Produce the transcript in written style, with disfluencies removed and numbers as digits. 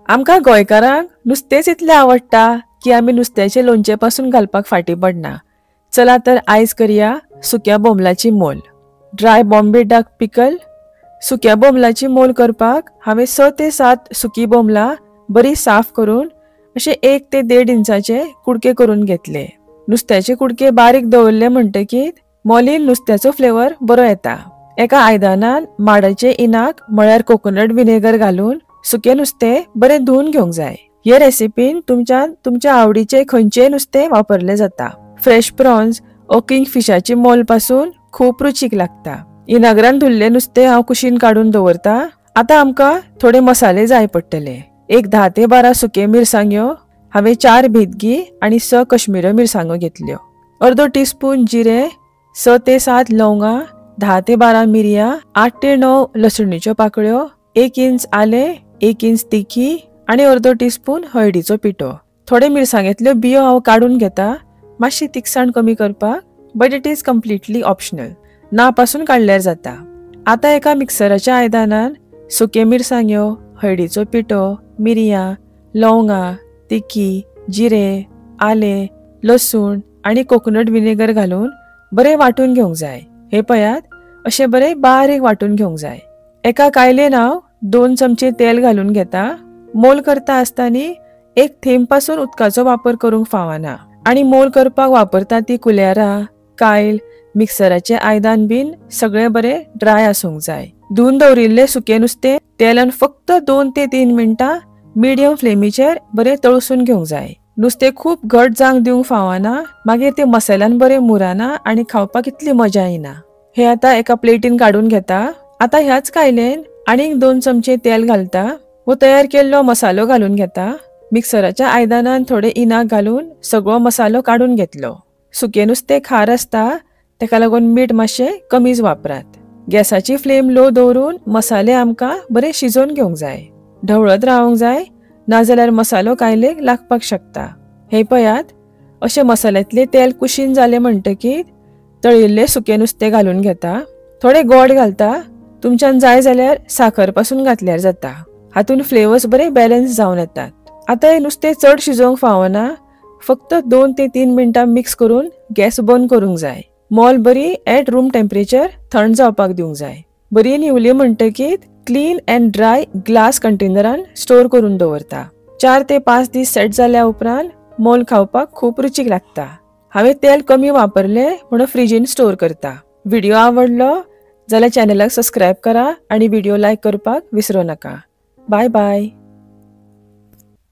आमकां गोंयकारांक नुस्तेंच इतलें आवडटा की आमी नुस्त्याचें लोणचें पासून घालपाक फाटीं पडना. चला तर आयज करया सुक्या बोमलाची मोल, ड्राय बॉम्बे डक पिकल. सुक्या बोमलाची मोल करपाक हांवें 6 ते 7 सुकी बोमलां बरी साफ करून अशे 1 ते 1.5 इंचाचे कुडके करून घेतले. नुस्त्याचे कुडके बारीक दवरले म्हणटकीर मोलीन नुस्त्याचो फ्लेवर बरो येता. एका आयदनान माडाचे इनाक म्हळ्यार कोकोनट विनेगर घालून सुके नुस्तें बरें धुवन घेवंक जाय. हे रेसिपीन तुमच्यान तुमच्या आवडीचे खंयचेय नुस्तें वापरलें जाता. फ्रेश प्रॉन्स ओ किंग फिशाची मोल पासून खूब रुचीक लागता. इनागरान धुल्लें नुस्तें हांव कुशीन काडून दवरता. आतां आमकां थोडे मसाले जाय पडटले. एक 10 ते 12 सुके मिरसांग्यो, हांवें 4 भेदगी आनी 6 कश्मीरी मिरसांगो घेतल्यो, अर्दो टीस्पून जिरें, 6 ते 7 लवंगां, 10 ते 12 मिरयां, 8 ते 9 लसणीच्यो पाकळ्यो, 1 इंच आलें, 1 इंच तिखी आनी अर्दो टीस्पून हळदीचो पिठो. थोडे मिरसांगेंतल्यो बियो हांव काडून घेता, मातशी तिखसाण कमी करपाक, but it is completely optional. ना पासून काडल्यार जाता. आतां एका मिक्सराच्या आयदनान सुके मिरसांग्यो, हळदीचो पिठो, मिरयां, लवंगां, तिखी, जिरें, आलें, लसूण आनी कोकोनट विनेगर घालून बरें वांटून घेवंक जाय. हे पळयात, अशें बरें बारीक वांटून घेवंक जाय. एका कायलेन हांव 2 चमचे तेल घालून घेता. मोल करता आसतना एक थेंब पासून उदकाचो वापर करूंक फावना आनी मोल करपाक वापरता ती कुलेरां, कायल, मिक्सराचें आयदन बीन सगळें बरें ड्राय आसूंक जाय. धुवन दवरिल्लें सुकें नुस्तें तेलान फक्त 2 ते 3 मिनटां मिडियम फ्लेमीचेर बरें तळसून घेवंक जाय. नुस्तें खूब घट जावंक दिवंक फावना, मागीर तें मसाल्यान बरें मुराना आनी खावपाक इतली मजा येना. हे आतां एका प्लेटीन काडून घेता. आतां ह्याच कायलेन आनीक 2 चमचे तेल घालता. हो तयार केल्लो मसालो घालून घेता. मिक्सराच्या आयदनान थोडे इनाक घालून सगळो मसालो काडून घेतलो. सुकें नुस्तें खार आसता, तेका लागून मीठ मातशें कमीच वापरात. गॅसाची फ्लेम लो दवरून मसाले आमकां बरे शिजोवन घेवंक जाय. ढवळत रावंक जाय, नाजाल्यार मसालो कायलेक लागपाक शकता. हे पळयात, अशें मसाल्यांतलें तेल कुशीन जालें म्हणटकीर तळिल्लें सुकें नुस्तें घालून घेता. थोडें गोड घालता, तुमच्यान जाय जाल्यार साखर पासून घातल्यार जाता. हातून फ्लेवर्स बरे बॅलन्स जावन येतात. आतां हें नुस्तें चड शिजोवंक फावना, फक्त 2 ते 3 मिनटां मिक्स करून गॅस बंद करूंक जाय. मोल बरी एट रूम टेम्परेचर थंड जावपाक दिवंक जाय. बरी न्हिवली म्हणटकीर क्लीन अँड ड्राय ग्लास कंटेनरान स्टोर करून दवरता. 4 ते 5 दीस सेट जाल्या उपरांत मोल खावपाक खूब रुचीक लागता. हांवें तेल कमी वापरलें म्हणून फ्रिजीन स्टोर करता. व्हिडिओ आवडलो जाल्यार चॅनलाक सबस्क्रायब करा आनी व्हिडिओ लायक करपाक विसरूं नाका. Bye bye.